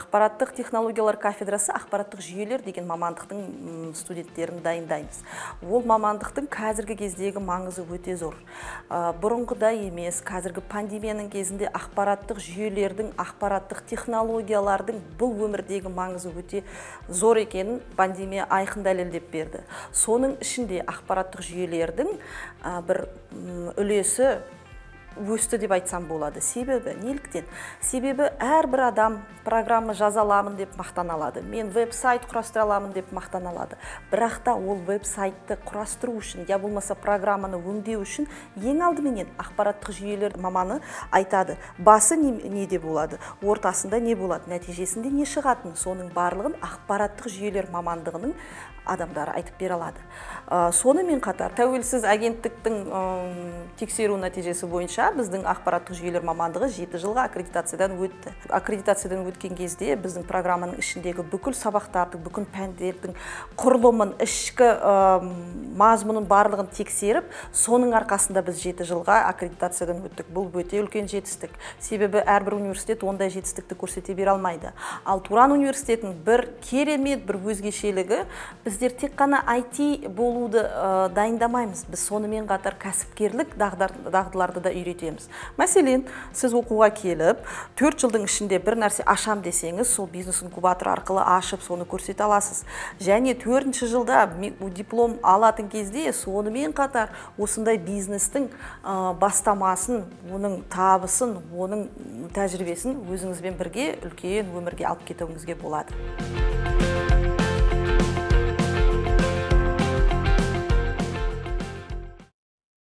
Ақпараттық технологиялар кафедрасы ақпараттық жүйелер деген мамандықтың студенттерін дайындаймыз. Ол мамандықтың қазіргі кездегі маңызы өте зор. Бұрынғыдай емес, қазіргі пандемияның кезінде ақпараттық жүйелердің, ақпараттық технологиялардың бұл өмірдегі маңызы өте зор екенін пандемия айқын дәлелдеп берді. Соның ішінде ақпараттық жүйелердің бір үлесі өсті деп айтсам болады. Себебі неліктен? Себебі әрбір адам программа жаза аламын деп мақтана алады. Мен веб-сайт құрастыра аламын деп мақтана алады. Бірақ та ол веб-сайтты құрастыру үшін, я болмаса программаны өңдеу үшін ең алдыменен ақпараттық жүйелер маманы айтады. Басы неде болады, ортасында не болады, нәтижесінде не шығатынын, соның барлығын ақпараттық жүйелер мамандығының адамдары айтып бере алады. Сонымен қатар тәуелсіз агенттіктің тексеру нәтижесі бойынша біздің ақпараттық жүйелер мамандығы 7 жылға аккредитациядан өтті. Аккредитациядан өткен кезде біздің программаның ішіндегі бүкіл сабақтардың, бүкіл пәндердің құрылымын, ішкі мазмұнын барлығын тексеріп, соның арқасында біз 7 жылға аккредитациядан өттік. Бұл өте үлкен жетістік. Себебі әрбір университет ондай жетістікті көрсете бере алмайды. Ал Туран университетінің бір керемет бір өзгешелігі, біздер тек қана IT болуды дайындамаймыз. Біз сонымен қатар кәсіпкерлік дағдыларды да үйретеміз. Мәселен, сіз оқуға келіп, 4 жылдың ішінде бір нәрсе ашам десеңіз, сол бизнес-инкубатор арқылы ашып, соны көрсете аласыз. Және 4-ші жылда диплом алатын кезде сонымен қатар осындай бизнестің бастамасын, оның табысын, оның тәжірибесін өзіңізбен бірге үлкен өмірге алып кетуіңізге болады.